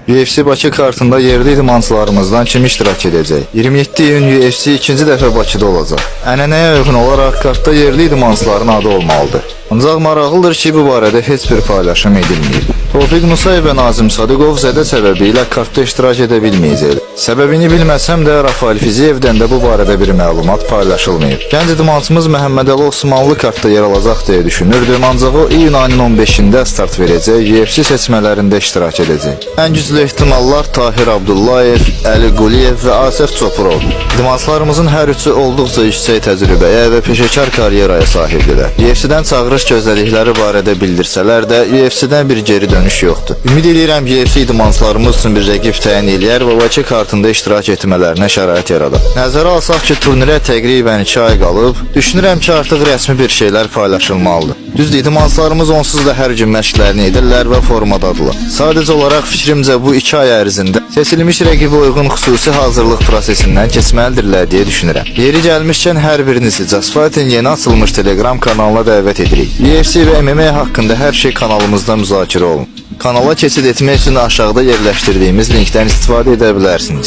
UFC Bakı kartında yerli idmançılarımızdan kim iştirak edəcək? 27 iyun UFC ikinci dəfə Bakıda olacaq. Ənənəyə uyğun olaraq kartda yerli idmançıların adı olmalıdır. Ancaq maraqlıdır ki, bu barədə heç bir paylaşım edilməyib. Tofiq Musayev və Nazim Sadıqov zədə səbəbi ilə kartda iştirak edə bilməyəcəklər. Səbəbini bilməsəm də Rafael Fiziyevdən də bu barədə bir məlumat paylaşılmayıb. Gənc idmançımız Məhəmmədəli Osmanlı kartda yer alacaq deyə düşünürdüm, ancaq o iyun ayının 15-də start verəcək UFC seçmələrində iştirak edəcək. Ən güclü ehtimallar Tahir Abdullayev, Əli Quliyev və Asəf Çopurovdur. İdmançılarımızın hər üçü olduqca yüksək təcrübəyə və peşəkar karyeraya sahibdirlər. UFC-dən çağırış gözlədikləri barədə bildirsələr də UFC-dən bir geri dönüş yoxdur. Ümid eləyirəm ki, UFC idmançılarımız üçün bir rəqib təyin eləyər və Bakı kartında iştirak etmələrinə şərait yaradar. Nəzərə alsaq ki, turnirə təqribən 2 ay qalıb, düşünürəm ki, artıq rəsmi bir şeylər paylaşılmalıdır. Düzdür, idmançılarımız onsuz da hər gün məşqlərini edirlər və formadadırlar. Sadəcə olaraq fikrimcə bu 2 ay ərzində seçilmiş rəqibə uyğun xüsusi hazırlıq prosesindən keçməlidirlər deyə düşünürəm. Yeri gəlmişkən hər birinizi Just Fighting yeni açılmış Telegram kanalına dəvət edirik. UFC və MMA haqqında hər şey kanalımızda müzakirə olunur. Kanala keçid etmək üçün aşağıda yerləşdirdiyimiz linkdən istifadə edə bilərsiniz.